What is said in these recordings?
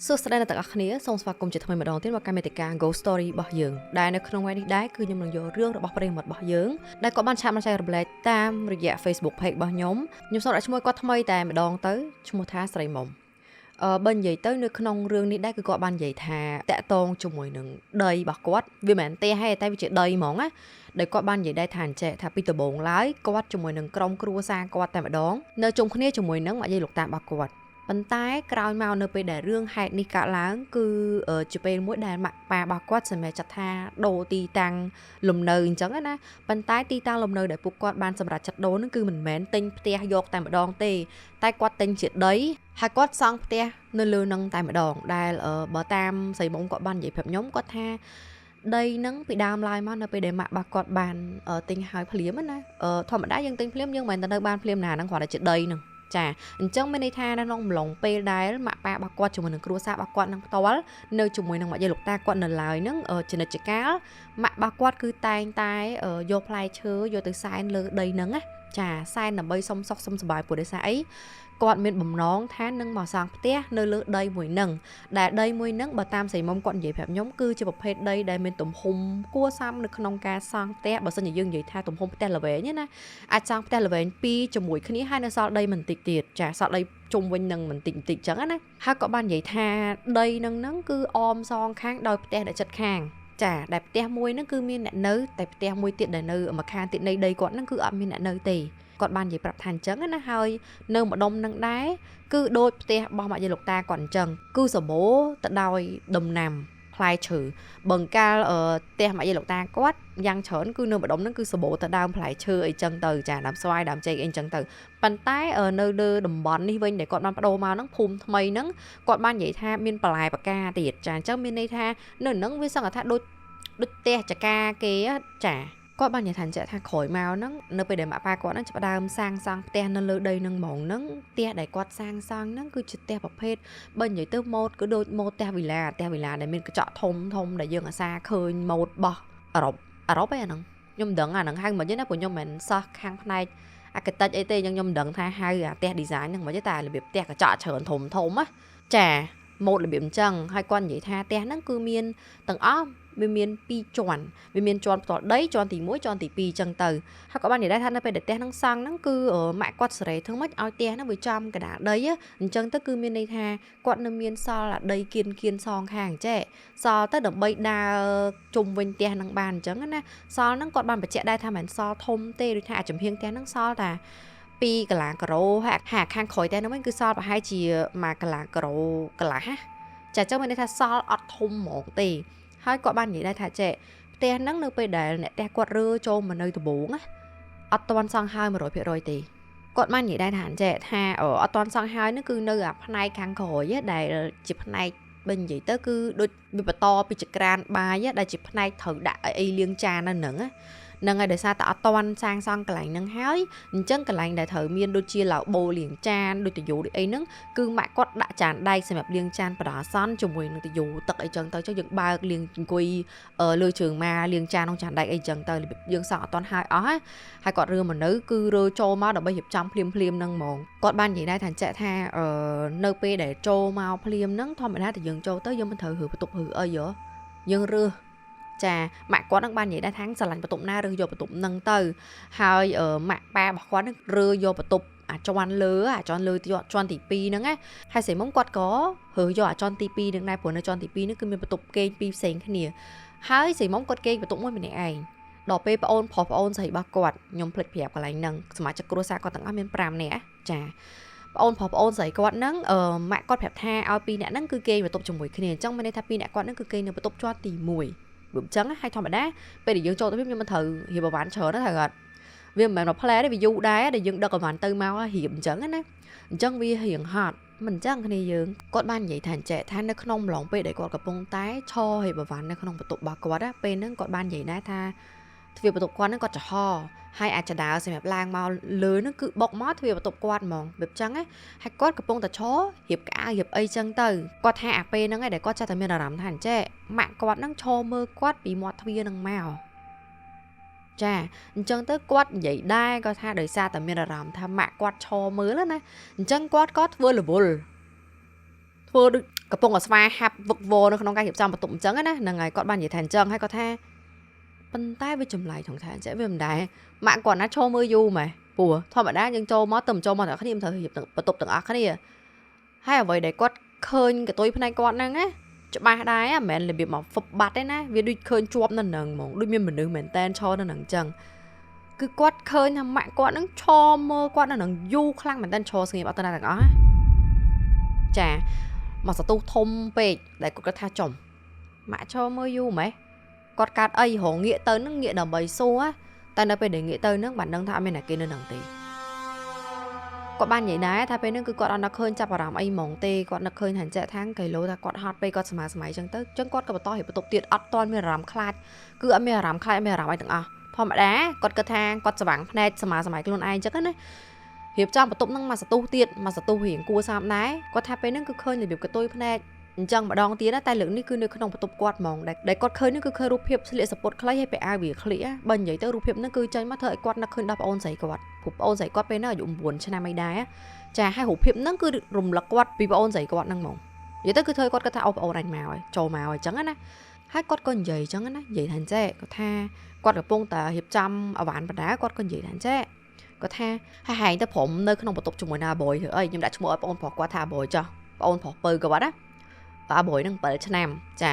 សួស្តីអ្នកទាំងអស់គ្នាសូមស្វាគមន៍ជាថ្មីម្ដងទៀតមកកម្មវេទិកា Ghost Story របស់យើងដែលនៅក្នុងថ្ងៃនេះដែរគឺខ្ញុំនឹងយករឿងរបស់ប្រិយមិត្តរបស់យើងដែលគាត់បានឆាតមកចែករំលែកតាមរយៈ Facebook Page របស់ខ្ញុំខ្ញុំសូមដាក់ឈ្មោះគាត់ថ្មីតែម្ដងទៅឈ្មោះថាស្រីមុំអឺបើនិយាយទៅនៅក្នុងរឿងនេះដែរគឺគាត់បាននិយាយថាតាក់ទងជាមួយនឹងដីរបស់គាត់វាមិនមែនទេហេតែវាជាដីហ្មងណាដែលគាត់បាននិយាយដែរថាអញ្ចេះថាពីដំបូងឡើយគាត់ជាមួយនឹងក្រុមគ្រួសារគាត់តែម្ដងនៅជុំគ្នាជាមួយនឹងម៉ាក់យាយលោកតារបស់គាត់ប៉ុន្តែក្រោយមកនៅពេលដែលរឿងហេតុនេះកើតឡើងគឺជាពេលមួយដែលម៉ាក់ប៉ារបស់គាត់សម្រេចចិត្តថាដូរទីតាំងលំនៅអញ្ចឹងណាប៉ុន្តែទីតាំងលំនៅដែលពួកគាត់បានសម្រេចចិត្តដូរនឹងគឺមិនមែនទិញផ្ទះយកតែម្ដងទេតែគាត់ទិញជាដីហើយគាត់សង់ផ្ទះនៅលើនឹងតែម្ដងដែលបើតាមស្រីមុំគាត់បាននិយាយប្រាប់ខ្ញុំគាត់ថាដីនឹងពីដើមឡើយមកនៅពេលដែលម៉ាក់របស់គាត់បានទិញហើយភ្លាមណាធម្មតាយើងទិញភ្លាមយើងមិនមែនទៅនៅបានភ្លាមណាហ្នឹងគ្រាន់តែជាដីហ្នឹងចាអញ្ចឹងមានន័យថានៅក្នុងអំឡុងពេលដែលម៉ាក់ប៉ារបស់គាត់ជាមួយនឹងគ្រួសាររបស់គាត់នឹងផ្ទាល់នៅជាមួយនឹងម៉ាក់យាយលោកតាគាត់នៅឡើយហ្នឹងជានិច្ចកាលម៉ាក់របស់គាត់គឺតែងតែយកផ្លែឈើយកទៅសែនលើដីហ្នឹងណាចាសែនដើម្បីសុំសុខសុំសប្បាយព្រោះដោយសារអីគាត់មានបំណងថានឹងមកសង់ផ្ទះនៅលើដីមួយហ្នឹងដែលដីមួយហ្នឹងបើតាមស្រីមុំគាត់និយាយប្រាប់ខ្ញុំគឺជាប្រភេទដីដែលមានទំហំគួរសមនៅក្នុងការសង់ផ្ទះបើសិនជាយើងនិយាយថាទំហំផ្ទះល្វែងណាអាចសង់ផ្ទះល្វែងពីរជាមួយគ្នាហើយនៅសល់ដីមិនតិចទៀតចាសល់ដីជុំវិញនឹងមិនតិចបន្តិចចឹងណាហើយក៏បាននិយាយថាដីហ្នឹងហ្នឹងគឺអមសងខាងដោយផ្ទះដែលជិតខាងចាដែលផ្ទះមួយហ្នឹងគឺមានអ្នកនៅតែផ្ទះមួយទៀតដែលនៅម្ខាងទៀតនៃដីគាត់ហ្នឹងគឺអត់មានអ្នកនៅទេគាត់បាននិយាយប្រាប់ថាអញ្ចឹងណាហើយនៅម្ដុំនឹងដែរគឺដូចផ្ទះរបស់ម៉ាក់យាយលោកតាគាត់អញ្ចឹងគឺសម្បូរទៅដោយដំណាំផ្លែឈើបង្កាលផ្ទះម៉ាក់យាយលោកតាគាត់យ៉ាងច្រើនគឺនៅម្ដុំហ្នឹងគឺសម្បូរទៅដើមផ្លែឈើអីចឹងទៅចាដើមស្វាយដើមចេកអីចឹងទៅប៉ុន្តែនៅលើតំបន់នេះវិញដែលគាត់បានបដូរមកហ្នឹងភូមិថ្មីហ្នឹងគាត់បាននិយាយថាមានបន្លែបកាទៀតចាអញ្ចឹងមានន័យថានៅហ្នឹងវាសឹងថាដូចផ្ទះចកាគេចាគាត់បាននិយាយថាចាថាក្រោយមកហ្នឹងនៅពេលដែលម៉ាក់ប៉ាគាត់ហ្នឹងចាប់ផ្ដើមសាងសង់ផ្ទះនៅលើដីហ្នឹងហ្មងហ្នឹងផ្ទះដែលគាត់សាងសង់ហ្នឹងគឺជាផ្ទះប្រភេទបើនិយាយទៅម៉ូតគឺដូចម៉ូតផ្ទះវីឡាផ្ទះវីឡាដែលមានកញ្ចក់ធំធំដែលយើងអាសាឃើញម៉ូតរបស់អឺរ៉ុបអឺរ៉ុបឯអាហ្នឹងខ្ញុំមិនដឹងអាហ្នឹងហៅមិនទេណាព្រោះខ្ញុំមិនមែនសោះខាងផ្នែកអាកិតិចអីទេខ្ញុំមិនដឹងថាហៅអាផ្ទះ design ហ្នឹងមិនទេតែរបៀបផ្ទះកញ្ចក់ច្រើនធំធំណាចាម៉ូតរបៀបអញ្ចឹងហើយគាត់និយាយថាផ្ទះហ្នឹងគឺមានទាំងអស់វាមាន2ជាន់វាមានជាន់ផ្ទាល់ដីជាន់ទី1ជាន់ទី2អញ្ចឹងទៅហើយក៏បាននិយាយដែរថានៅពេលដែលផ្ទះហ្នឹងសង់ហ្នឹងគឺម៉ាក់គាត់សេរីធ្វើម៉េចឲ្យផ្ទះហ្នឹងវាចំកណ្ដាលដីអញ្ចឹងទៅគឺមានន័យថាគាត់នៅមានសល់អាដីគៀនគៀនសងខាងចេះសល់ទៅដើម្បីដើរជុំវិញផ្ទះហ្នឹងបានអញ្ចឹងណាសល់ហ្នឹងគាត់បានបញ្ជាក់ដែរថាមិនមែនសល់ធំទេដូចថាអាចំហៀងផ្ទះហ្នឹងសល់តែ2កន្លះការ៉ូហើយខាងក្រោយផ្ទះហ្នឹងវិញគឺសល់ប្រហែលជា1កន្លះការ៉ូកន្លះណាចាអញ្ចឹងមានន័យថាសល់អត់ធំហ្មងទេហើយគាត់បាននិយាយដែរថាចេះផ្ទះហ្នឹងនៅពេលដែលអ្នកផ្ទះគាត់រើចូលមកនៅដំបូងណាអត់ទាន់សង់ហើយ100%ទេគាត់បាននិយាយដែរថាចេះថាអត់ទាន់សង់ហើយហ្នឹងគឺនៅអាផ្នែកខាងក្រោយដែលជាផ្នែកបើនិយាយទៅគឺដូចវាបន្តពីចក្រានបាយដែលជាផ្នែកត្រូវដាក់អីលាងចាននៅហ្នឹងណាហ្នឹងហើយដោយសារតែអត់ទាន់សាងសង់កន្លែងហ្នឹងហើយអញ្ចឹងកន្លែងដែលត្រូវមានដូចជាឡាបូលាងចានដូចតយោដូចអីហ្នឹងគឺម៉ាក់គាត់ដាក់ចានដែកសម្រាប់លាងចានបដាសន្នជាមួយនឹងតយោទឹកអីចឹងទៅចុះយើងបើកលាងអង្គុយលើជើងម៉ាលាងចានក្នុងចានដែកអីចឹងទៅយើងសង់អត់ទាន់ហើយអស់ហើយគាត់រើមកនៅគឺរើចូលមកដើម្បីរៀបចំភ្លាមភ្លាមហ្នឹងហ្មងគាត់បាននិយាយដែរថាចាក់ថានៅពេលដែលចូលមកភ្លាមហ្នឹងធម្មតាតែយើងចូលទៅយើងមិនត្រូវរើបន្ទប់រើអីហ៎យើងរើចាម៉ាក់គាត់នឹងបាននិយាយដែរថាស្រឡាញ់បន្ទប់ណារើសយកបន្ទប់នឹងទៅហើយម៉ាក់ប៉ារបស់គាត់នឹងរើយកបន្ទប់អាចន់លើអាចន់លើជាន់ទី2ហ្នឹងណាហើយស្រីមុំគាត់ក៏រើសយកអាចន់ទី2ហ្នឹងដែរព្រោះនៅជាន់ទី2ហ្នឹងគឺមានបន្ទប់គេងពីរផ្សេងគ្នាហើយស្រីមុំគាត់គេងបន្ទប់មួយម្នាក់ឯងដល់ពេលប្អូនប្រុសប្អូនស្រីរបស់គាត់ខ្ញុំភ្លេចប្រាប់កន្លែងហ្នឹងសមាជិកគ្រួសារគាត់ទាំងអស់មាន5នាក់ចាប្អូនប្រុសប្អូនស្រីគាត់ហ្នឹងម៉ាក់គាត់ប្រាប់ថាឲ្យ2នាក់ហ្នឹងគឺគេងបន្ទប់ជាមួយគ្នាអញ្ចឹងមានន័យថា2នាក់គាត់ហ្នឹងគឺគេងនៅបន្ទប់ជាន់ទី1វាអញ្ចឹងហើយធម្មតាពេលដែលយើងចូលទៅខ្ញុំមិនត្រូវរៀបអវ៉ាន់ច្រើនទេត្រូវអត់វាមិនមែនមកផ្លែទេវាយូរដែរដែលយើងដឹកអវ៉ាន់ទៅមករៀបអញ្ចឹងណាអញ្ចឹងវារៀងហត់មិនអញ្ចឹងគ្នាយើងគាត់បាននិយាយថាអញ្ចេះថានៅក្នុងម្លងពេលដែលគាត់កំពុងតែឈររៀបអវ៉ាន់នៅក្នុងបន្ទប់របស់គាត់ពេលហ្នឹងគាត់បាននិយាយដែរថាទ្វារបន្ទប់គាត់ហ្នឹងគាត់ចំហហើយអាចចដើសម្រាប់ឡើងមកលើហ្នឹងគឺបុកមកទ្វារបន្ទប់គាត់ហ្មងបែបចឹងណាហើយគាត់កំពុងតែឈររៀបក្អៅរៀបអីចឹងទៅគាត់ថាអាពេលហ្នឹងឯងដែលគាត់ចេះតែមានអារម្មណ៍ថាអញ្ចេះម៉ាក់គាត់ហ្នឹងឈរមើលគាត់ពីមាត់ទ្វារហ្នឹងមកចាអញ្ចឹងទៅគាត់និយាយដែរគាត់ថាដោយសារតែមានអារម្មណ៍ថាម៉ាក់គាត់ឈរមើលណាអញ្ចឹងគាត់ក៏ធ្វើរវល់ ធ្វើដូចកំពុងតែស្វាហាប់វឹកវរនៅក្នុងការរៀបចំបន្ទប់អញ្ចឹងណាហ្នឹងហើយគាត់បាននិយាយថាអញ្ចឹងហើយគាត់ថាប៉ុន្តែវាចម្លែកថងថាអញ្ចឹងវាមិនដែរម៉ាក់គាត់ណាឈរមើលយូរម៉េះព្រោះធម្មតាយើងចូលមកទៅចូលមកទាំងគ្នាមិនត្រូវរៀបបន្ទប់ទាំងអស់គ្នាហើយអ្វីដែលគាត់ឃើញកតុយផ្នែកគាត់ហ្នឹងណាច្បាស់ដែរមិនមែនរបៀបមកហ្វឹបបាត់ទេណាវាដូចឃើញជាប់នៅនឹងហ្មងដូចមានមនុស្សមែនតែនឈរនៅនឹងអញ្ចឹងគឺគាត់ឃើញថាម៉ាក់គាត់ហ្នឹងឈរមើលគាត់នៅនឹងយូរខ្លាំងមែនតែនឈរស្ងៀមអត់ទៅណាទាំងអស់ចាមកសន្ទុះធំពេកដែលគាត់គិតថាចំម៉ាក់ឈរមើលយូរម៉េះគាត់កាត់អីរងងាកទៅនឹងងាកដើម្បីសួរតែនៅពេលដែលងាកទៅនឹងបានដឹងថាអត់មានអ្នកគេនៅនឹងទេគាត់បាននិយាយដែរថាពេលហ្នឹងគឺគាត់អត់នឹកឃើញចាប់អារម្មណ៍អីហ្មងទេគាត់នឹកឃើញថាចេះថាគីឡូថាគាត់ហត់ពេកគាត់ស្មាស្មៃអញ្ចឹងទៅអញ្ចឹងគាត់ក៏បន្តរៀបបន្ទប់ទៀតអត់ទាន់មានអារម្មណ៍ខ្លាចគឺអត់មានអារម្មណ៍ខ្លាចអត់មានអារម្មណ៍អីទាំងអស់ធម្មតាគាត់គិតថាគាត់ស្វាងភ្នែកស្មាស្មៃខ្លួនឯងអញ្ចឹងណារៀបចំបន្ទប់ហ្នឹងមកសន្ទុះទៀតមកសន្ទុះរៀងគួរសមដែរគាត់ថាពេលហ្នឹងគឺឃើញរបៀបកតុយភ្នែកអញ្ចឹងម្ដងទៀតណាតែលើកនេះគឺនៅក្នុងបន្ទប់គាត់ហ្មងដែលគាត់ឃើញនេះគឺឃើញរូបភាពស្លៀកសពតខ្លីហើយពាក់អាវវាក្លៀកបើនិយាយទៅរូបភាពហ្នឹងគឺចេញមកធ្វើឲ្យគាត់នឹកឃើញដល់ប្អូនស្រីគាត់ព្រោះប្អូនស្រីគាត់ពេលហ្នឹងអាយុ9ឆ្នាំអីដែរចាហើយរូបភាពហ្នឹងគឺរំលឹកគាត់ពីប្អូនស្រីគាត់ហ្នឹងហ្មងនិយាយទៅគឺធ្វើឲ្យគាត់គិតថាអូប្អូនអញមកហើយចូលមកហើយអញ្ចឹងណាហើយគាត់ក៏និយាយអញ្ចឹងណានិយាយថាចេះគាត់ថាគាត់កំពុងតែរៀបចំអវ៉ាន់បណ្ដាគាត់ក៏និយាយថាចេះគាត់ថាហើយហែងទៅព្រមនៅក្នុងបន្ទប់ជាមួយណាបយធ្វើអីខ្ញុំដាក់ឈ្មោះឲ្យប្អូនប្រុសគាត់ថាបយចុះប្អូនប្រុសពៅគាត់ណាអាបយនឹង7ឆ្នាំច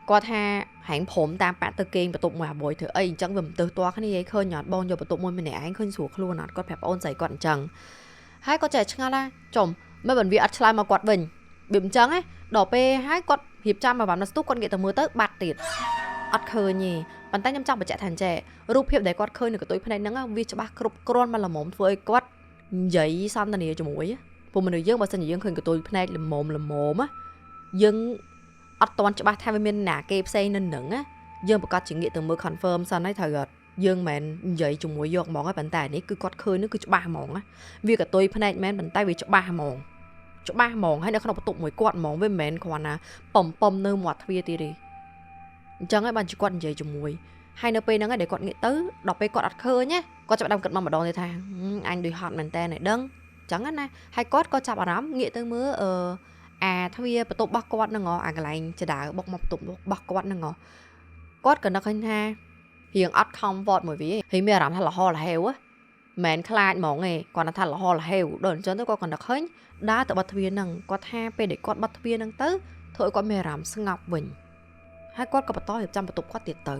ាគាត់ថាហែងព្រមតាមប៉ាក់ទៅគេងបន្ទប់មួយអាបយធ្វើអីអញ្ចឹងវាមិនទៅទាស់គ្នាឯងឃើញអត់បងយកបន្ទប់មួយម្នាក់ឯងឃើញស្រួលខ្លួនអត់គាត់ប្រាប់ប្អូនស្រីគាត់អញ្ចឹងហើយគាត់ចេះឆ្ងល់ថាចំមិនបានវាអត់ឆ្លើយមកគាត់វិញវាអញ្ចឹងណាដល់ពេលហើយគាត់រៀបចំមកបានស្ទុះគាត់ងាកទៅមើលទៅបាត់ទៀតអត់ឃើញទេប៉ុន្តែខ្ញុំចង់បញ្ជាក់ថាអញ្ចេះរូបភាពដែលគាត់ឃើញនៅកតុយភ្នែកហ្នឹងវាច្បាស់គ្រប់គ្រាន់មកល្មមធ្វើឲ្យគាត់និយាយសន្ទនាជាមួយព្រោះមនុស្សយើងបើសិនជាយើងឃើញកតុយភ្នែកល្មមល្មមយើងអត់ទាន់ច្បាស់ថាវាមានណាគេផ្សេងនៅនឹងណាយើងប្រកាសជាងាកទៅមើល confirm សិនហើយត្រូវអត់យើងមិននិយាយជាមួយយកហ្មងហើយប៉ុន្តែនេះគឺគាត់ឃើញនេះគឺច្បាស់ហ្មងណាវាកតុយភ្នែកមែនប៉ុន្តែវាច្បាស់ហ្មងច្បាស់ហ្មងហើយនៅក្នុងបន្ទប់មួយគាត់ហ្មងវាមិនមែនគ្រាន់ណាបំពំនៅមាត់ទ្វារទៀតទេអញ្ចឹងហើយបានជាគាត់និយាយជាមួយហើយនៅពេលហ្នឹងឯងដែលគាត់ងាកទៅដល់ពេលគាត់អត់ឃើញណាគាត់ចាប់ដើមគិតម្ដងទៀតថាអញដូចហត់មែនតើឯដឹងអញ្ចឹងណាហើយគាត់ក៏ចាប់អារម្មណ៍ងាកទៅមើលអាទ្វារបន្ទប់របស់គាត់ហ្នឹងអាកន្លែងចដៅបុកមកបន្ទប់របស់គាត់ហ្នឹងគាត់ក៏នឹកឃើញថារៀងអត់ comfort មួយវាហើយមានអារម្មណ៍ថាលហលហេវមិនខ្លាចហ្មងឯងគាត់ថាលហលហេវដល់អញ្ចឹងទៅគាត់ក៏នឹកឃើញដើរទៅបិទទ្វារហ្នឹងគាត់ថាពេលដែលគាត់បិទទ្វារហ្នឹងទៅធ្វើឲ្យគាត់មានអារម្មណ៍ស្ងប់វិញហើយគាត់ក៏បន្តរៀបចំបន្ទប់គាត់ទៀតទៅ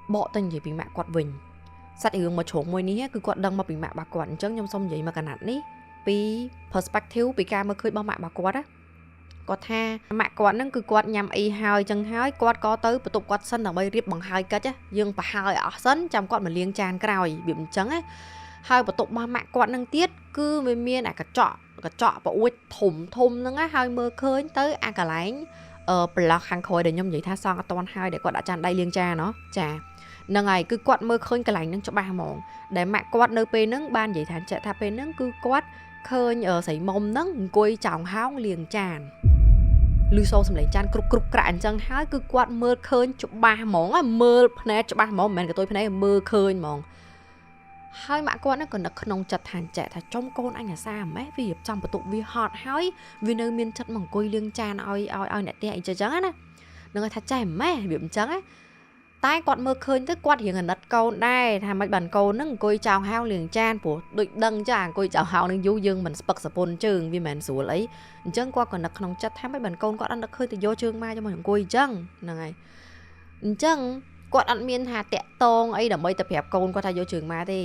បកទៅនិយាយពីម៉ាក់គាត់វិញសាច់រឿងមកជ្រុងមួយនេះគឺគាត់ដឹងមកពីម៉ាក់របស់គាត់អញ្ចឹងខ្ញុំសូមនិយាយមកកណាត់នេះពី perspective ពីការមើលឃើញរបស់ម៉ាក់របស់គាត់ណាគាត់ថាម៉ាក់គាត់ហ្នឹងគឺគាត់ញ៉ាំអីហើយចឹងហើយគាត់ក៏ទៅបន្ទប់គាត់សិនដើម្បីរៀបបង្ហើយកិច្ចយើងប្រហើយអស់សិនចាំគាត់មកលាងចានក្រោយវាអញ្ចឹងណាហើយបន្ទប់របស់ម៉ាក់គាត់ហ្នឹងទៀតគឺវាមានអាកញ្ចក់ប្អួចធំធំហ្នឹងណាហើយមើលឃើញទៅអាកន្លែងប្រឡោះខាងក្រោយដែលខ្ញុំនិយាយថាសង់អត់ទាន់ហើយដែលគាត់ដាក់ចានដៃលាងចានណោះចាហ្នឹងហើយគឺគាត់មើលឃើញកន្លែងហ្នឹងច្បាស់ហ្មងដែលម៉ាក់គាត់នៅពេលហ្នឹងបាននិយាយថាចាក់ថាពេលហ្នឹងគឺគាត់ឃើញស្រីមុំហ្នឹងអង្គុយចោងហោងលាងចានឮសូរសំឡេងចានគ្រប់គ្រប់ក្រាក់អញ្ចឹងហើយគឺគាត់មើលឃើញច្បាស់ហ្មងមើលភ្នែកច្បាស់ហ្មងមិនមែនកតុយភ្នែកមើលឃើញហ្មងហើយម៉ាក់គាត់ហ្នឹងក៏នឹកក្នុងចិត្តថាចែកថាចំកូនអញអាសាម៉េះវារៀបចំបន្ទប់វាហត់ហើយវានៅមានចិត្តមកអង្គុយលាងចានឲ្យឲ្យអ្នកផ្ទះអីចឹងណានឹងថាចែម៉េះវាអញ្ចឹងណាតែគាត់មើលឃើញទៅគាត់រៀងអាណិតកូនដែរថាមិនបានកូនហ្នឹងអង្គុយចោងហោងលាងចានព្រោះដូចដឹងចាអង្គុយចោងហោងនឹងយូរយើងមិនស្ពឹកសពុនជើងវាមិនស្រួលអីអញ្ចឹងគាត់ក៏នឹកក្នុងចិត្តថាមិនបានកូនគាត់អត់នឹកឃើញទៅយកជើងម៉ែយកមកអង្គុយអញ្ចឹងហ្នឹងហើយអញ្ចឹងគាត់អត់មានថាតាក់តងអីដើម្បីទៅប្រាប់កូនគាត់ថាយកជើងម៉ែទេ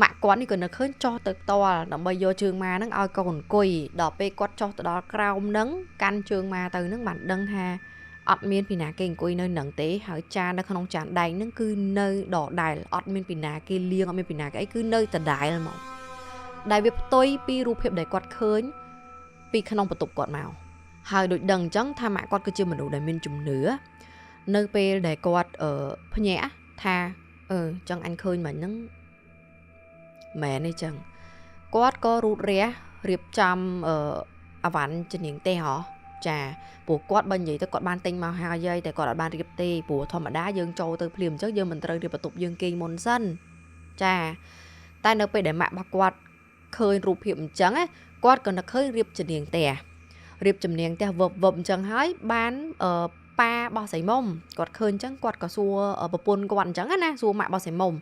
ម៉ាក់គាត់នេះក៏នឹកឃើញចោះទៅផ្ទាល់ដើម្បីយកជើងម៉ែហ្នឹងឲ្យកូនអង្គុយដល់ពេលគាត់ចោះទៅដល់ក្រោមហ្នឹងកាន់ជើងម៉ែទៅហ្នឹងបានដឹងថាអត់មានពីណាគេអង្គុយនៅនឹងទេហើយចាននៅក្នុងចានដែងហ្នឹងគឺនៅដដែលអត់មានពីណាគេលាងអត់មានពីណាគេអីគឺនៅដដែលហ្មងដែលវាផ្ទុយពីរូបភាពដែលគាត់ឃើញពីក្នុងបន្ទប់គាត់មកហើយដូចដឹងអញ្ចឹងថាម៉ាក់គាត់គឺជាមនុស្សដែលមានជំនឿនៅពេលដែលគាត់ភ្ញាក់ថាចឹងអញឃើញមិញហ្នឹងមែនទេចឹងគាត់ក៏រូតរះរៀបចំអវ៉ាន់ជំនាញទេហ៎ចាព្រោះគាត់បើនិយាយទៅគាត់បានទិញមកហើយតែគាត់អត់បានរៀបទេព្រោះធម្មតាយើងចូលទៅភ្លាមអញ្ចឹងយើងមិនត្រូវរៀបបន្ទប់យើងគេងមុនសិនចាតែនៅពេលដែលម៉ាក់របស់គាត់ឃើញរូបភាពអញ្ចឹងគាត់ក៏នឹកឃើញរៀបជំនាញផ្ទះ រៀបជំនាញផ្ទះវឹបវឹបអញ្ចឹងហើយបានប៉ារបស់ស្រីមុំគាត់ឃើញអញ្ចឹងគាត់ក៏សួរប្រពន្ធគាត់អញ្ចឹងណាសួរម៉ាក់របស់ស្រីមុំ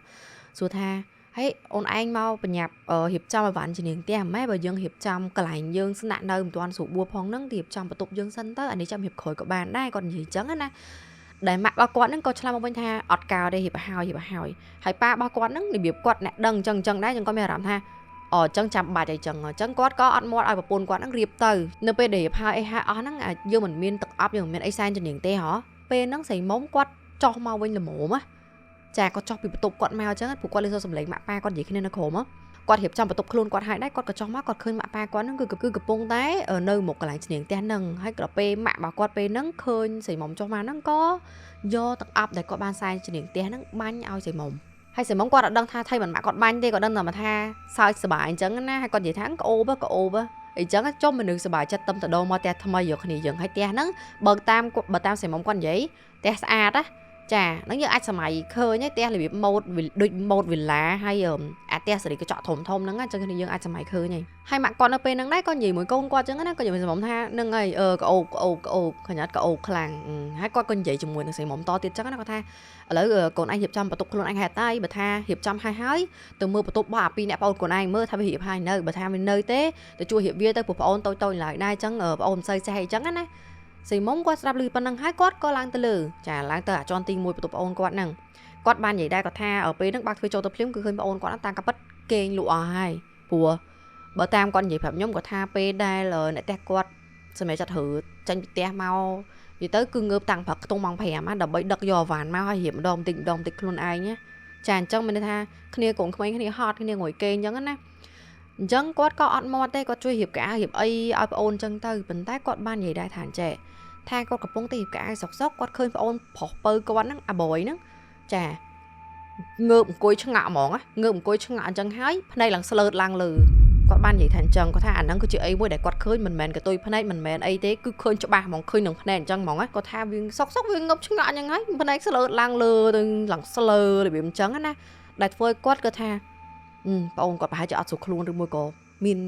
សួរថាហើយអូនឯងមកបញ្ញាប់រៀបចំឲ្យបានជំនាញផ្ទះម៉ែបើយើងរៀបចំកន្លែងយើងស្នាក់នៅមិនទាន់ស្រួលបួផងហ្នឹងរៀបចំបន្ទប់យើងសិនទៅអានេះចាំរៀបក្រោយក៏បានដែរគាត់និយាយអញ្ចឹងណាដែលម៉ាក់របស់គាត់ហ្នឹងក៏ឆ្លើយមកវិញថាអត់កោទេរៀបឲ្យរៀបឲ្យហើយប៉ារបស់គាត់ហ្នឹងរបៀបគាត់អ្នកដឹងអញ្ចឹងអញ្ចឹងដែរចឹងគាត់មានអារម្មណ៍ថាអូអញ្ចឹងចាំបាច់អីចឹងអញ្ចឹងគាត់ក៏អត់មាត់ឲ្យប្រពន្ធគាត់ហ្នឹងរៀបទៅនៅពេលដែលរៀបហើយអីហើយអស់ហ្នឹងយើងមិនមានទឹកអប់យើងមិនមានអីសែនជំនាញទេហ៎ពេលហ្នឹងស្រីមុំគាត់ចោះមកវិញល្មមណាចាគាត់ចោះពីបន្ទប់គាត់មកអញ្ចឹងព្រោះគាត់លឺសូរសំឡេងម៉ាក់ប៉ាគាត់និយាយគ្នានៅក្រោមគាត់រៀបចំបន្ទប់ខ្លួនគាត់ហើយដែរគាត់ក៏ចោះមកគាត់ឃើញម៉ាក់ប៉ាគាត់ហ្នឹងគឺកំពុងតែនៅមុខកន្លែងជំនាញផ្ទះហ្នឹងហើយក៏ពេលម៉ាក់របស់គាត់ពេលហ្នឹងឃើញស្រីមុំចុះមកហ្នឹងក៏យកទឹកអប់ដែលគាត់បានសែនជំនាញផ្ទះហ្នឹងបាញ់ឲ្យស្រីមុំហើយស្រីមុំគាត់អត់ដឹងថាថៃមិនម៉ាក់គាត់បាញ់ទេគាត់ដឹងតែថាសើចសប្បាយអញ្ចឹងណាហើយគាត់និយាយថាក្អូបក្អូបអីចឹងចុះមនុស្សសប្បាយចិត្តតំតដោមកផ្ទះថ្មីយកគ្នាយើងហើយផ្ទះហ្នឹងបើតាមស្រីមុំគាត់និយាយផ្ទះស្អាតណាចាហ្នឹងយើងអាចសម័យឃើញផ្ទះរបៀបម៉ូតដូចម៉ូតវិឡាហើយអាផ្ទះសេរីកញ្ចក់ធំធំហ្នឹងអញ្ចឹងយើងអាចសម័យឃើញហើយហើយម៉ាក់គាត់នៅពេលហ្នឹងដែរក៏និយាយមួយកូនគាត់អញ្ចឹងណាក៏និយាយមួយសម្ថាហ្នឹងហើយក្អូបក្អូបក្អូបខញ្ញាត់ក្អូបខ្លាំងហើយគាត់ក៏និយាយជាមួយនឹងស្រីមុំតទៀតអញ្ចឹងណាគាត់ថាឥឡូវកូនឯងរៀបចំបន្ទប់ខ្លួនឯងហេតុតែបើថារៀបចំហើយហើយទៅមើលបន្ទប់របស់អាពីរអ្នកប្អូនកូនឯងមើលថាវារៀបហើយនៅបើថាវានៅទេទៅជួយរៀបវាទៅព្រោះប្អូនតូចតូចឡើយដែរអញ្ចឹងប្អូនមិនសូវចេះអីចឹងណាស្រីមុំគាត់ស្ដាប់ឮប៉ុណ្ណឹងហើយគាត់ក៏ឡើងទៅលើចាឡើងទៅអាជាន់ទី1បន្ទប់ប្អូនគាត់ហ្នឹងគាត់បាននិយាយដែរគាត់ថាពេលហ្នឹងបើកទ្វារចូលទៅភ្លាមគឺឃើញប្អូនគាត់តាមកាពិតគេងលក់អស់ហើយព្រោះបើតាមគាត់និយាយប្រាប់ខ្ញុំគាត់ថាពេលដែលអ្នកផ្ទះគាត់សម្រាប់ចាត់រើចេញពីផ្ទះមកនិយាយទៅគឺងើបតាំងព្រឹកខ្ទង់ម៉ោង5ណាដើម្បីដឹកយកអវ៉ាន់មកហើយរៀបម្ដងបន្តិចម្ដងបន្តិចខ្លួនឯងណាចាអញ្ចឹងមានន័យថាគ្នាកូនក្មេងគ្នាហត់គ្នាងួយគេងអញ្ចឹងណាអញ្ចឹងគាត់ក៏អត់មាត់ទេគាត់ជួយរៀបកៅអៅរៀបអីឲ្យប្អូនអញ្ចឹងទៅប៉ុន្តែគាត់បាននិយាយដែរថាអញ្ចេះថាគាត់កំពុងតែរៀបកៅអៅសុកសុកគាត់ឃើញប្អូនប្រុសពៅគាត់ហ្នឹងអាបយហ្នឹងចាងើបអង្គុយឆ្ងាក់ហ្មងងើបអង្គុយឆ្ងាក់អញ្ចឹងហើយភ្នែកឡើងស្លើតឡើងលើគាត់បាននិយាយថាអញ្ចឹងគាត់ថាអាហ្នឹងគឺជាអីមួយដែលគាត់ឃើញមិនមែនកតុយភ្នែកមិនមែនអីទេគឺឃើញច្បាស់ហ្មងឃើញនឹងភ្នែកអញ្ចឹងហ្មងគាត់ថាវាសុកសុកវាងើបឆ្ងាក់អញ្ចឹងហើយភ្នែកស្លើតឡើងលើទៅឡើងស្លើរបៀបអញ្ចឹងណាដែលធ្វើឲ្យគាត់គាត់ថាប្អូនគាត់ប្រហែលជាអត់ស្រួលខ្លួនឬមួយក៏មា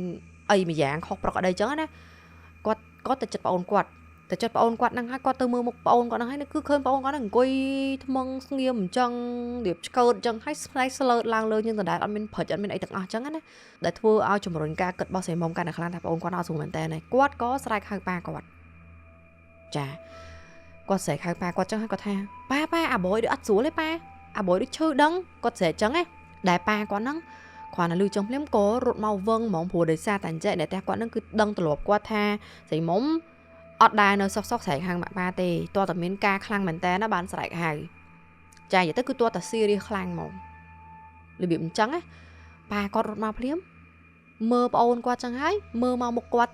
នអីមួយយ៉ាងខុសប្រក្រតីអញ្ចឹងណាគាត់ទៅចិត្តប្អូនគាត់តែចិត្តប្អូនគាត់ហ្នឹងហើយគាត់ទៅមើលមុខប្អូនគាត់ហ្នឹងហើយគឺឃើញប្អូនគាត់ហ្នឹងអង្គុយថ្មឹងស្ងៀមអញ្ចឹងរៀបឆ្កើតអញ្ចឹងហើយស្នែកស្លើតឡើងលើយើងដដែលអត់មានព្រិចអត់មានអីទាំងអស់អញ្ចឹងណាដែលធ្វើឲ្យជំរុញការគិតរបស់ស្រីមុំកាន់តែខ្លាំងថាប្អូនគាត់អត់ស្រួលមែនតើគាត់ក៏ស្រែកហៅប៉ាគាត់ចាគាត់ស្រែកហៅប៉ាគាត់អញ្ចឹងហើយគាត់ថាប៉ាប៉ាអាបយដូចអត់ស្រួលទេប៉ាអាបយដូចឈឺដឹងគាត់ស្រែកអញ្ចឹងណាដែលប៉ាគាត់ហ្នឹងគ្រាន់តែលឺចុងភ្លាមក៏រត់មកវឹងហ្មងព្រោះដោយសារតែអញ្ចឹងអ្នកផ្ទះគាត់ហ្នឹងគឺដឹងទ្រលាប់គាត់ថាស្រីមុំអត់ដែរនៅសុកសុកស្រែកហៅម៉ាក់ប៉ាទេតើតែមានការខ្លាំងមែនតើណាបានស្រែកហៅចានិយាយទៅគឺតើតែស៊ីរីខ្លាំងហ្មងរបៀបអញ្ចឹងណាប៉ាគាត់រត់មកភ្លាមមើលប្អូនគាត់ចឹងហើយមើលមកមុខគាត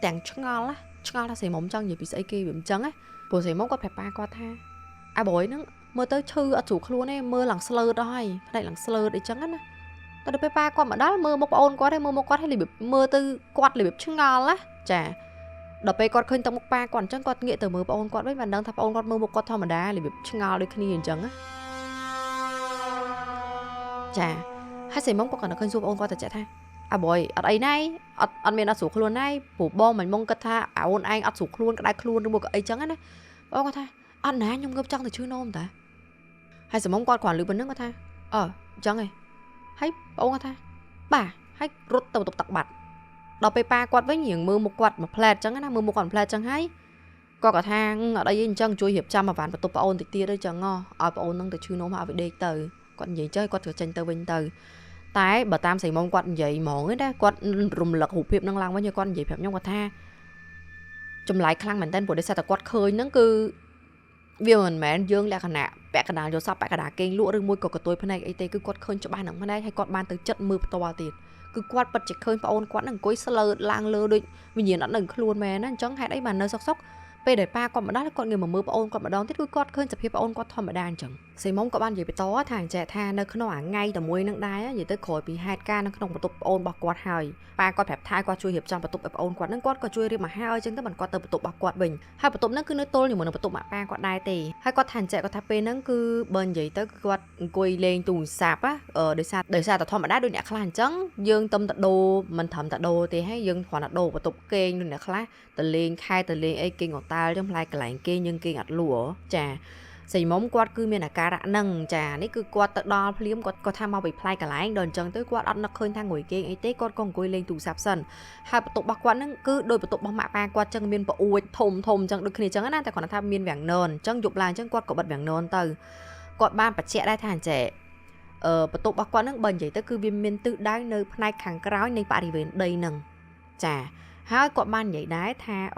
់ទាំងឆ្ងល់ណាឆ្ងល់ថាស្រីមុំចង់និយាយពីស្អីគេវាអញ្ចឹងណាព្រោះស្រីមុំគាត់ប្រាប់ប៉ាគាត់ថាអាបយហ្នឹងមើលទៅឈឺអត់ស្រួលខ្លួនទេមើលឡើងស្លើតដល់ហើយភ្នែកឡើងស្លើតអីចឹងណាតែដល់ពេលប៉ាគាត់មកដល់មើលមុខប្អូនគាត់ហើយមើលមុខគាត់ហើយរបៀបមើលទៅគាត់របៀបឆ្ងល់ណាចាដល់ពេលគាត់ឃើញទឹកមុខប៉ាគាត់អញ្ចឹងគាត់ងាកទៅមើលប្អូនគាត់វិញបានដឹងថាប្អូនគាត់មើលមុខគាត់ធម្មតារបៀបឆ្ងល់ដូចគ្នាអញ្ចឹងណាចាហើយស្រីមុំគាត់ក៏នៅឃើញសួរប្អូនគាត់ទៅចាក់ថាអាបយអត់អីណៃអត់មានអត់ស្រួលខ្លួនណៃព្រោះបងមិនមកគិតថាអូនឯងអត់ស្រួលខ្លួនក្តៅខ្លួនឬមួយក៏អីចឹងណាបងគាត់ថាអត់ណាខ្ញុំងើបចង់ទៅឈឺនោមតាហើយស្រីមុំគាត់គ្រាន់លឺប៉ុណ្្នឹងគាត់ថាអឺអញ្ចឹងឯងហើយប្អូនគាត់ថាបាទហើយរត់ទៅបន្ទប់ទឹកបាត់ដល់ពេលប៉ាគាត់វិញរៀងមើលមុខគាត់មួយផ្លែតអញ្ចឹងណាមើលមុខគាត់មួយផ្លែតអញ្ចឹងហើយគាត់ក៏ថាអត់អីអញ្ចឹងជួយរៀបចំអាវ៉ាន់បន្ទប់ប្អូនតិចទៀតអញ្ចឹងឲ្យប្អូននឹងទៅឈឺនោមឲ្យវាដេកទៅគាត់និយាយចឹងគាត់ក៏ចេញទៅវិញទៅតែបើតាមស្រីមុំគាត់និយាយហ្មងណាគាត់រំលឹករូបភាពនឹងឡើងវិញគាត់និយាយប្រាប់ខ្ញុំគាត់ថាចម្លែកខ្លាំងមែនតើព្រោះដោយសារតែគាត់ឃើញហ្នឹងគឺវាមិនមែនយើងលក្ខណៈពាក់កណ្ដាលយល់សពពាក់កណ្ដាលគេងលក់ឬមួយក៏កតុយភ្នែកអីទេគឺគាត់ឃើញច្បាស់នឹងភ្នែកហើយគាត់បានទៅចិត្តមើលផ្ទាល់ទៀតគឺគាត់ពិតជាឃើញប្អូនគាត់នឹងអង្គុយស្លើតឡើងលើដូចវិញ្ញាណអត់នឹងខ្លួនមែនណាអញ្ចឹងហេតុអីបាននៅសុកសុកពេលដែលប៉ាគាត់មកដល់គាត់ងាកមកមើលប្អូនគាត់ម្ដងទៀតគឺគាត់ឃើញសភាពប្អូនគាត់ធម្មតាអញ្ចឹង ស្រីមុំក៏បាននិយាយបន្តថាអញ្ចេះថានៅក្នុងអាថ្ងៃតែមួយនឹងដែរនិយាយទៅក្រោយពីហេតុការណ៍នៅក្នុងបន្ទប់ប្អូនរបស់គាត់ហើយប៉ាគាត់ប្រាប់ថាគាត់ជួយរៀបចំបន្ទប់ឲ្យប្អូនគាត់នឹងគាត់ក៏ជួយរៀបមកហើយអញ្ចឹងទៅបានគាត់ទៅបន្ទប់របស់គាត់វិញហើយបន្ទប់ហ្នឹងគឺនៅទល់ជាមួយនឹងបន្ទប់ម៉ាក់ប៉ាគាត់ដែរទេហើយគាត់ថាអញ្ចេះគាត់ថាពេលហ្នឹងគឺបើនិយាយទៅគឺគាត់អង្គុយលេងទូរស័ព្ទណាដោយសារតែធម្មតាដូចអ្នកខ្លះអញ្ចឹងយើងទំតដូរមិនត្រឹមតែដូរទេហើយយើងគ្រាន់តែដូរបន្ទប់គេងដូចអ្នកខ្លះទៅលេងខែទៅលេងអីគេងអូតែលអញ្ចឹងផ្លែកន្លែងគេងយើងគេងអត់លក់ចាស្រីមុំគាត់គឺមានអាការៈហ្នឹងចានេះគឺគាត់ទៅដល់ភ្លាមគាត់គាត់ថាមកពីផ្លែកន្លែងដល់អញ្ចឹងទៅគាត់អត់នឹកឃើញថាងុយគេងអីទេគាត់ក៏អង្គុយលេងទូរស័ព្ទសិនហើយបន្ទប់របស់គាត់ហ្នឹងគឺដោយបន្ទប់របស់ម៉ាក់ប៉ាគាត់ចឹងមានប្អួចធំធំអញ្ចឹងដូចគ្នាអញ្ចឹងណាតែគាត់ថាមានវាំងននអញ្ចឹងយប់ឡើងអញ្ចឹងគាត់ក៏បិទវាំងននទៅគាត់បានបញ្ជាក់ដែរថាអញ្ចេះបន្ទប់របស់គាត់ហ្នឹងបើនិយាយទៅគឺវាមានទិសដៅនៅផ្នែកខាងក្រោយនៃបរិវេណដីហ្នឹងចាហើយគាត់បាននិយាយដែរថា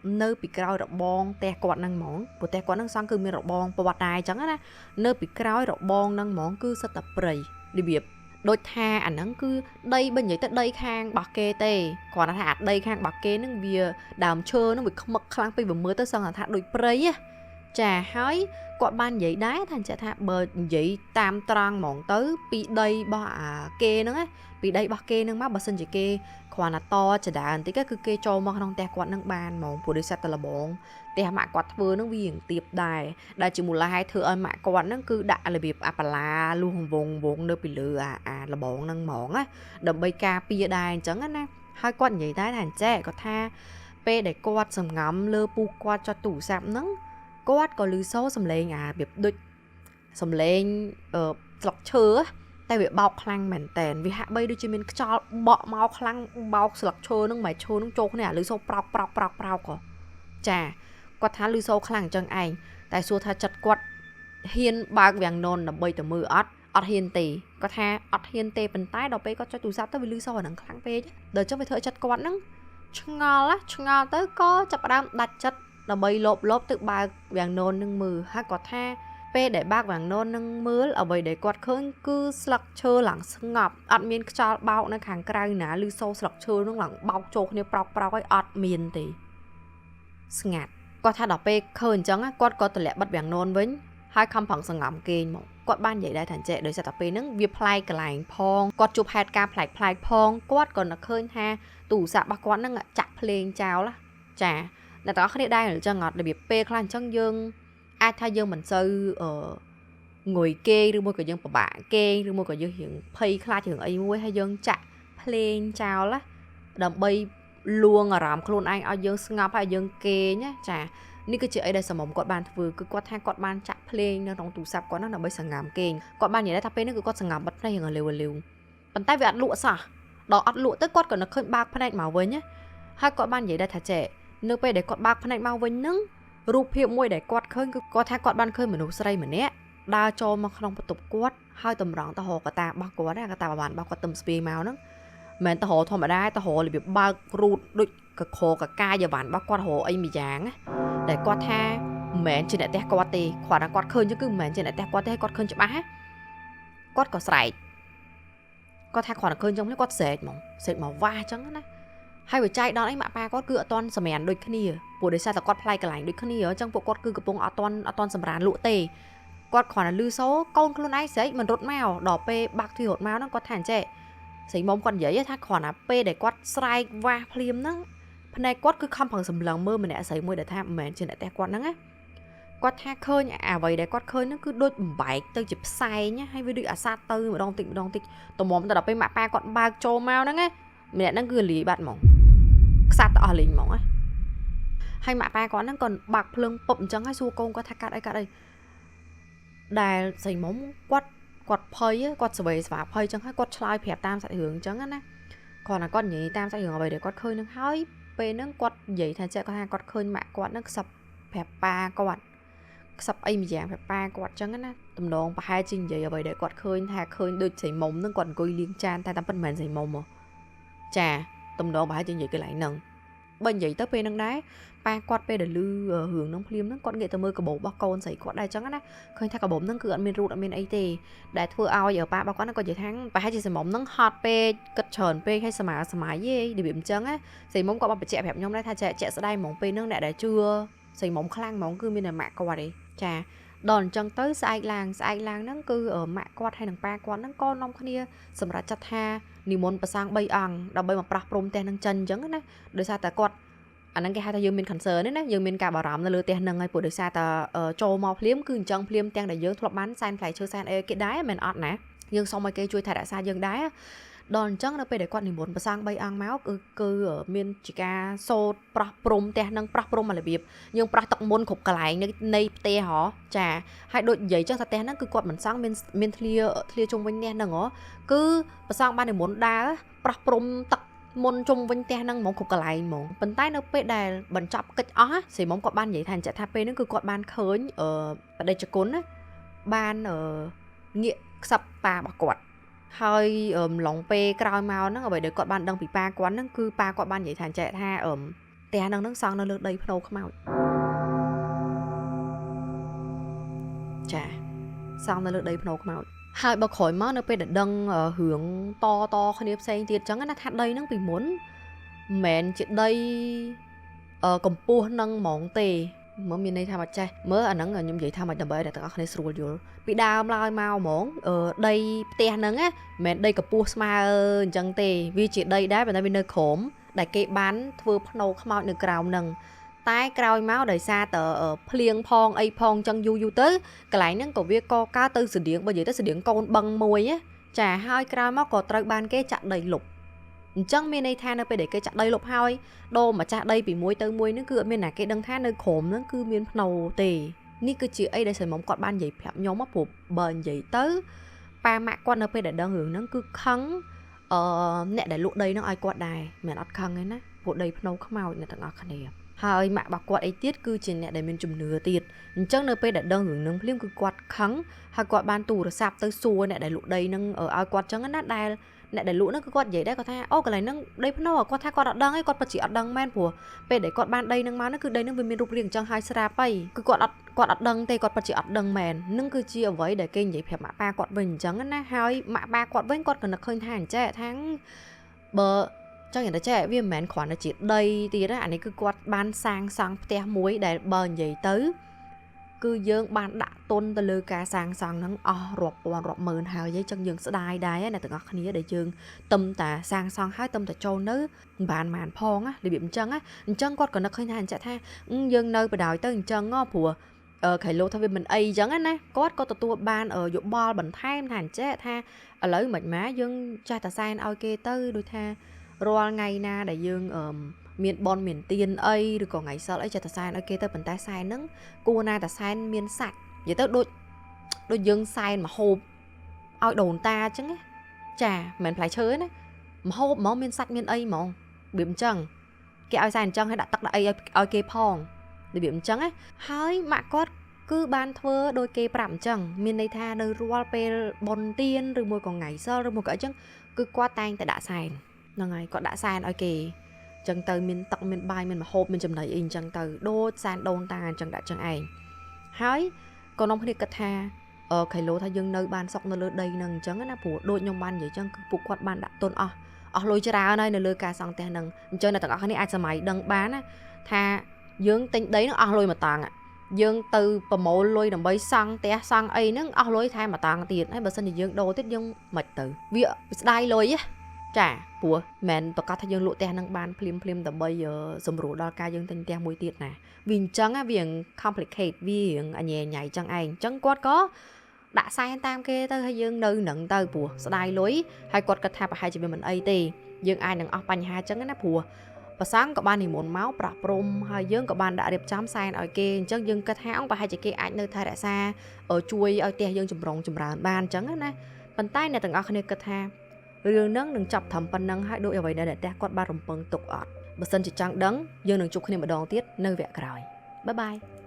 នៅពីក្រោយរបងផ្ទះគាត់ហ្នឹងហ្មងព្រោះផ្ទះគាត់ហ្នឹងសង់គឺមានរបងប្រវត្តិដែរអញ្ចឹងណានៅពីក្រោយរបងហ្នឹងហ្មងគឺសិតតែព្រៃរបៀបដូចថាអាហ្នឹងគឺដីបើនិយាយទៅដីខាងរបស់គេទេគ្រាន់តែថាអាដីខាងរបស់គេហ្នឹងវាដើមឈើហ្នឹងវាខ្មឹកខ្លាំងពេកវាមើលទៅសឹងថាដូចព្រៃណាចាហើយគាត់បាននិយាយដែរថាអញ្ចឹងថាបើនិយាយតាមត្រង់ហ្មងទៅពីដីរបស់អាគេហ្នឹងណាពីដីរបស់គេហ្នឹងមកបើសិនជាគេគ្រាន់តែតចដាបន្តិចគឺគេចូលមកក្នុងផ្ទះគាត់នឹងបានហ្មងព្រោះដោយសារតែលបងផ្ទះម៉ាក់គាត់ធ្វើនឹងវារៀងទៀបដែរដែលជាមូលហេតុធ្វើឲ្យម៉ាក់គាត់នឹងគឺដាក់របៀបអាប៉ាឡាលួសវងវងនៅពីលើអាលបងហ្នឹងហ្មងណាដើម្បីការពារដែរអញ្ចឹងណាហើយគាត់និយាយដែរថាអញ្ចេះគាត់ថាពេលដែលគាត់សំងំលើពូគាត់ចុចទូរស័ព្ទហ្នឹងគាត់ក៏ឮសូរសំឡេងអារបៀបដូចសំឡេងស្លឹកឈើតែវាបោកខ្លាំងមែនតែនវាហាក់បីដូចជាមានខ្យល់បក់មកខ្លាំងបោកស្លឹកឈើនឹងម៉ែឈើនឹងចូលគ្នាអាលឺសូរប្រោកប្រោកប្រោកប្រោកចាគាត់ថាលឺសូរខ្លាំងអញ្ចឹងឯងតែសួរថាចិត្តគាត់ហ៊ានបើកវាំងននដើម្បីទៅមើលអត់អត់ហ៊ានទេគាត់ថាអត់ហ៊ានទេប៉ុន្តែដល់ពេលគាត់ចុចទូរស័ព្ទទៅវាលឺសូរអានឹងខ្លាំងពេកដល់អញ្ចឹងវាធ្វើឲ្យចិត្តគាត់នឹងឆ្ងល់ឆ្ងល់ទៅក៏ចាប់ផ្ដើមដាច់ចិត្តដើម្បីលបលបទៅបើកវាំងនននឹងមើលហើយគាត់ថាពេលដែលបើកវាំងនននឹងមើលអ្វីដែលគាត់ឃើញគឺស្លឹកឈើឡើងស្ងប់អត់មានខ្យល់បោកនៅខាងក្រៅណាឬសូរស្លឹកឈើនឹងឡើងបោកចូលគ្នាប្រោកប្រោកឲ្យអត់មានទេស្ងាត់គាត់ថាដល់ពេលឃើញអញ្ចឹងគាត់ក៏ទម្លាក់បិទវាំងននវិញហើយខំប្រឹងសង្ងំគេងមកគាត់បាននិយាយដែរថាចេះដោយសារតែពេលហ្នឹងវាប្លែកកន្លែងផងគាត់ជួបហេតុការណ៍ប្លែកប្លែកផងគាត់ក៏នឹកឃើញថាទូរស័ព្ទរបស់គាត់ហ្នឹងចាក់ភ្លេងចោលចាអ្នកទាំងអស់គ្នាដែរអញ្ចឹងអត់របៀបពេលខ្លះអញ្ចឹងយើងអាចថាយើងមិនសូវងុយគេឬមួយក៏យើងពិបាកគេឬមួយក៏យើងរៀងភ័យខ្លាចរឿងអីមួយហើយយើងចាក់ភ្លេងចោលណាដើម្បីលួងអារម្មណ៍ខ្លួនឯងឲ្យយើងស្ងប់ហើយយើងគេងណាចានេះគឺជាអីដែលសមមគាត់បានធ្វើគឺគាត់ថាគាត់បានចាក់ភ្លេងនៅក្នុងទូរស័ព្ទគាត់ហ្នឹងដើម្បីសង្ងំគេងគាត់បាននិយាយថាពេលនេះគឺគាត់សង្ងំបិទភ្នែករៀងលាវលាវប៉ុន្តែវាអត់លក់សោះដល់អត់លក់ទៅគាត់ក៏នឹកឃើញបើកភ្នែកមកវិញណាហើយគាត់បាននិយាយដែរថាចេះនៅពេលដែលគាត់បើកភ្នែកមកវិញហ្នឹងរូបភាពមួយដែលគាត់ឃើញគឺគាត់ថាគាត់បានឃើញមនុស្សស្រីម្នាក់ដើរចូលមកក្នុងបន្ទប់គាត់ហើយតម្រង់ទៅរកកតារបស់គាត់ណាកតាប្រវត្តិរបស់គាត់ទំស្ពាយមកហ្នឹងមិនមែនទៅរកធម្មតាទៅរករបៀបបើករូតដូចកក្រកកាយវ៉ាន់របស់គាត់រកអីមួយយ៉ាងណាដែលគាត់ថាមិនមែនជាអ្នកផ្ទះគាត់ទេគាត់ថាគាត់ឃើញគឺមិនមែនជាអ្នកផ្ទះគាត់ទេគាត់ឃើញច្បាស់គាត់ក៏ស្រែកគាត់ថាគាត់ឃើញចឹងគាត់ស្រែកហ្មងស្រែកមកវ៉ាចឹងណាហើយវាចែកដល់អីម៉ាក់ប៉ាគាត់គឺអត់ទាន់សម្រានដូចគ្នាព្រោះដោយសារតែគាត់ប្លែកកន្លែងដូចគ្នាអញ្ចឹងពួកគាត់គឺកំពុងអត់ទាន់សម្រានលក់ទេគាត់គ្រាន់តែលឺសូរកូនខ្លួនឯងស្រែកមិនរត់មកដល់ពេលបាក់ទ្វាររត់មកហ្នឹងគាត់ថាអញ្ចេះស្រីមុំគាត់និយាយថាគ្រាន់តែពេលដែលគាត់ស្រែកវ៉ាភ្លាមហ្នឹងភ្នែកគាត់គឺខំប្រឹងសម្លឹងមើលម្នាក់ស្រីមួយដែលថាមិនមែនជាអ្នកផ្ទះគាត់ហ្នឹងណាគាត់ថាឃើញអ្វីដែលគាត់ឃើញហ្នឹងគឺដូចបំបែកទៅជាផ្សែងហើយវាដូចអាសាទៅម្ដងតិចម្ដងតិចតម្រាំទៅដល់ពេលម៉ាក់ប៉ាគាត់បើកចូលមកហ្នឹងណាម្នាក់ហ្នឹងគឺលាយបាត់ហ្មងខ្សាត់ទៅអស់លេងហ្មងណាហើយម៉ាក់ប៉ាគាត់ហ្នឹងក៏បាក់ភ្លើងពប់អញ្ចឹងហើយសួរកូនគាត់ថាកាត់អីកាត់អីដែលស្រីមុំគាត់ភ័យគាត់ស្វេស្វាភ័យអញ្ចឹងហើយគាត់ឆ្លើយប្រាប់តាមសាច់រឿងអញ្ចឹងណាគាត់ណាគាត់និយាយតាមសាច់រឿងអ្វីដែលគាត់ឃើញហ្នឹងហើយពេលហ្នឹងគាត់និយាយថាចេះគាត់ថាគាត់ឃើញម៉ាក់គាត់ហ្នឹងខ្សឹបប្រាប់ប៉ាគាត់ខ្សឹបអីមួយយ៉ាងប្រាប់ប៉ាគាត់អញ្ចឹងណាតំណងប្រហែលជានិយាយអ្វីដែលគាត់ឃើញថាឃើញដូចស្រីមុំហ្នឹងគាត់អង្គុយលាងចានតែតាមពិតមិនមែនស្រីមុំហ៎ចាតំណងប្រហែលជានិយាយកន្លែងហ្នឹងបើនិយាយទៅពេលហ្នឹងដែរប៉ាគាត់ពេលដែលលឺរឿងហ្នឹងភ្លាមហ្នឹងគាត់ងាកទៅមើលកាបូបរបស់កូនស្រីគាត់ដែរអញ្ចឹងណាឃើញថាកាបូបហ្នឹងគឺអត់មានរូតអត់មានអីទេដែលធ្វើឲ្យប៉ារបស់គាត់ហ្នឹងគាត់និយាយថាប្រហែលជាសមុំហ្នឹងហត់ពេកគិតច្រើនពេកហើយសម័យសម័យឯងរបៀបអញ្ចឹងណាស្រីមុំគាត់បានបញ្ជាក់ប្រាប់ខ្ញុំដែរថាជាក់ស្ដែងហ្មងពេលហ្នឹងអ្នកដែលជឿស្រីមុំខ្លាំងហ្មងគឺមានតែម៉ាក់គាត់ឯងចា ដល់អញ្ចឹងទៅស្អែកឡើងស្អែកឡើងហ្នឹងគឺម៉ាក់គាត់ហើយនិងប៉ាគាត់ហ្នឹងក៏នាំគ្នាសម្រាប់ចាត់ថានិមន្តព្រះសង្ឃ3អង្គដើម្បីមកប្រោះព្រំផ្ទះហ្នឹងចិនអញ្ចឹងណាដោយសារតែគាត់អាហ្នឹងគេហៅថាយើងមាន concern ណាយើងមានការបារម្ភនៅលើផ្ទះហ្នឹងហើយព្រោះដោយសារតែចូលមកភ្លាមគឺអញ្ចឹងភ្លាមទាំងដែលយើងធ្លាប់បានសែនផ្លែឈើសែនអីគេដែរមិនអត់ណាយើងសុំឲ្យគេជួយថែរក្សាយើងដែរដល់អញ្ចឹងនៅពេលដែលគាត់និមន្តព្រះសង្ឃ3អង្គមកគឺមានជាការសូត្រប្រោះព្រំផ្ទះហ្នឹងប្រោះព្រំមករបៀបយើងប្រោះទឹកមន្តគ្រប់កន្លែងនៃផ្ទះហ៎ចាហើយដូចនិយាយចឹងថាផ្ទះហ្នឹងគឺគាត់មិនសង់មានធ្លាជុំវិញផ្ទះហ្នឹងហ៎គឺព្រះសង្ឃបាននិមន្តដើរប្រោះព្រំទឹកមុនជុំវិញផ្ទះហ្នឹងហ្មងគ្រប់កន្លែងហ្មងប៉ុន្តែនៅពេលដែលបញ្ចប់កិច្ចអស់ស្រីមុំគាត់បាននិយាយថាអញ្ចឹងថាពេលហ្នឹងគឺគាត់បានឃើញបដិជគុណណាបានងាកខ្សឹបប៉ារបស់គាត់ហើយម្លងពេលក្រោយមកហ្នឹងអ្វីដែលគាត់បានដឹងពីប៉ាគាត់ហ្នឹងគឺប៉ាគាត់បាននិយាយថាអញ្ចឹងថាផ្ទះហ្នឹងសង់នៅលើដីភ្នោខ្មោចចាសង់នៅលើដីភ្នោខ្មោចហើយបើក្រោយមកនៅពេលដែលដឹងរឿងតគ្នាផ្សេងទៀតអញ្ចឹងណាថាដីហ្នឹងពីមុនមិនមែនជាដីកម្ពស់ហ្នឹងហ្មងទេមើលមានន័យថាមកចេះមើលអាហ្នឹងខ្ញុំនិយាយថាមកដើម្បីឲ្យអ្នកទាំងអស់គ្នាស្រួលយល់ពីដើមឡើយមកហ្មងដីផ្ទះហ្នឹងណាមិនមែនដីកម្ពស់ស្មើអញ្ចឹងទេវាជាដីដែរប៉ុន្តែវានៅក្រោមដែលគេបានធ្វើភ្នោខ្មោចនៅក្រោមហ្នឹងតែក្រោយមកដោយសារតភ្លៀងផងអីផងអញ្ចឹងយូរយូរទៅកន្លែងហ្នឹងក៏វាកកើតទៅស្តៀងបើនិយាយទៅស្តៀងកូនបឹងមួយណាចាហើយក្រោយមកក៏ត្រូវបានគេចាក់ដីលុបអញ្ចឹងមានន័យថានៅពេលដែលគេចាក់ដីលុបហើយដូរម្ចាស់ដីពីមួយទៅមួយហ្នឹងគឺអត់មានណាគេដឹងថានៅក្រោមហ្នឹងគឺមានភ្នោទេនេះគឺជាអីដែលស្រីមុំគាត់បាននិយាយប្រាប់ខ្ញុំព្រោះបើនិយាយទៅប៉ាម៉ាក់គាត់នៅពេលដែលដឹងរឿងហ្នឹងគឺខឹងអ្នកដែលលក់ដីហ្នឹងឲ្យគាត់ដែរមិនអត់ខឹងទេណាព្រោះដីភ្នោខ្មោចអ្នកទាំងអស់គ្នាហើយម៉ាក់របស់គាត់អីទៀតគឺជាអ្នកដែលមានជំនឿទៀតអញ្ចឹងនៅពេលដែលដឹងរឿងនឹងភ្លាមគឺគាត់ខឹងហើយគាត់បានទូរស័ព្ទទៅសួរអ្នកដែលលក់ដីនឹងឲ្យគាត់ចឹងណាដែលអ្នកដែលលក់ហ្នឹងគឺគាត់និយាយដែរគាត់ថាអូកន្លែងហ្នឹងដីភ្នោគាត់ថាគាត់អត់ដឹងឯងគាត់ពិតជាអត់ដឹងមែនព្រោះពេលដែលគាត់បានដីហ្នឹងមកហ្នឹងគឺដីហ្នឹងវាមានរូបរាងអញ្ចឹងហើយស្រាប់ហើយគឺគាត់អត់ដឹងទេគាត់ពិតជាអត់ដឹងមែននឹងគឺជាអ្វីដែលគេនិយាយប្រាប់ម៉ាក់ប៉ាគាត់វិញអញ្ចឹងណាហើយម៉ាក់ប៉ាគាត់វិញគាត់ក៏នឹកឃើញថាអញ្ចេះថាបើចឹងយ៉ាងទៅចេះវាមិនមែនគ្រាន់តែជាដីទៀតណាអានេះគឺគាត់បានសាងសង់ផ្ទះមួយដែលបើនិយាយទៅគឺយើងបានដាក់ទុនទៅលើការសាងសង់ហ្នឹងអស់រាប់ពាន់រាប់ម៉ឺនហើយអញ្ចឹងយើងស្ដាយដែរអ្នកទាំងអស់គ្នាដែលយើងទឹមតាសាងសង់ហើយទឹមតាចូលនៅមិនបានផងណារបៀបអញ្ចឹងណាអញ្ចឹងគាត់ក៏នឹកឃើញថាអញ្ចឹងថាយើងនៅបដ ாய் ទៅអញ្ចឹងព្រោះខៃលោថាវាមិនអីអញ្ចឹងណាគាត់ក៏ទទួលបានយោបល់បន្ថែមថាអញ្ចឹងថាឥឡូវមិនម៉ាយើងចាស់តាសែនឲ្យគេទៅដូចថារាល់ថ្ងៃណាដែលយើងមានបនមានទៀនអីឬក៏ថ្ងៃសិលអីចេះតែសែនឲ្យគេទៅប៉ុន្តែសែនហ្នឹងគួរណាតែសែនមានសាច់និយាយទៅដូចយើងសែនម្ហូបឲ្យដូនតាអញ្ចឹងណាចាមិនមែនផ្លែឈើណាម្ហូបហ្មងមានសាច់មានអីហ្មងរបៀបអញ្ចឹងគេឲ្យសែនអញ្ចឹងឲ្យដាក់ទឹកដាក់អីឲ្យគេផងរបៀបអញ្ចឹងណាហើយម៉ាក់គាត់គឺបានធ្វើដោយគេប្រាប់អញ្ចឹងមានន័យថានៅរាល់ពេលបនទៀនឬមួយក៏ថ្ងៃសិលឬមួយក៏អីចឹងគឺគាត់តែងតែដាក់សែនហ្នឹងហើយគាត់ដាក់សែនឲ្យគេចឹងទៅមានទឹកមានបាយមានម្ហូបមានចំណីអីអញ្ចឹងទៅដូចសែនដូនតាអញ្ចឹងដាក់ចឹងឯងហើយក៏នាំគ្នាគិតថាខៃឡូថាយើងនៅបានសុកនៅលើដីហ្នឹងអញ្ចឹងណាព្រោះដូចខ្ញុំបាននិយាយចឹងគឺពួកគាត់បានដាក់ទុនអស់លុយច្រើនហើយនៅលើការសង់ផ្ទះហ្នឹងអញ្ចឹងអ្នកទាំងអស់គ្នាអាចសម័យដឹងបានណាថាយើងទិញដីហ្នឹងអស់លុយមួយតង់យើងទៅប្រមូលលុយដើម្បីសង់ផ្ទះសង់អីហ្នឹងអស់លុយថែមមួយតង់ទៀតហើយបើសិនជាយើងដូរទៀតយើងមិនទៅវាស្ដាយលុយចាព្រោះមិនប្រកាសថាយើងលក់ផ្ទះហ្នឹងបានភ្លាមភ្លាមដើម្បីសម្រួលដល់ការយើងទិញផ្ទះមួយទៀតណាវាអញ្ចឹងវា complicate វាអញញ៉ៃចឹងឯងអញ្ចឹងគាត់ក៏ដាក់សែនតាមគេទៅហើយយើងនៅនឹងទៅព្រោះស្ដាយលុយហើយគាត់គិតថាប្រហែលជាវាមិនអីទេយើងអាចនឹងអស់បញ្ហាចឹងណាព្រោះព្រះសង្ឃក៏បាននិមន្តមកប្រោះព្រំហើយយើងក៏បានដាក់រៀបចំសែនឲ្យគេអញ្ចឹងយើងគិតថាប្រហែលជាគេអាចនៅថែរក្សាជួយឲ្យផ្ទះយើងចម្រុងចម្រើនបានអញ្ចឹងណាប៉ុន្តែអ្នកទាំងអស់គ្នាគិតថារឿងហ្នឹងនឹងចាប់ត្រឹមប៉ុណ្ណឹងហើយដូចអ្វីដែលអ្នកផ្ទះគាត់បានរំពឹងទុកអត់បើសិនជាចង់ដឹងយើងនឹងជួបគ្នាម្ដងទៀតនៅវគ្គក្រោយបាយបាយ។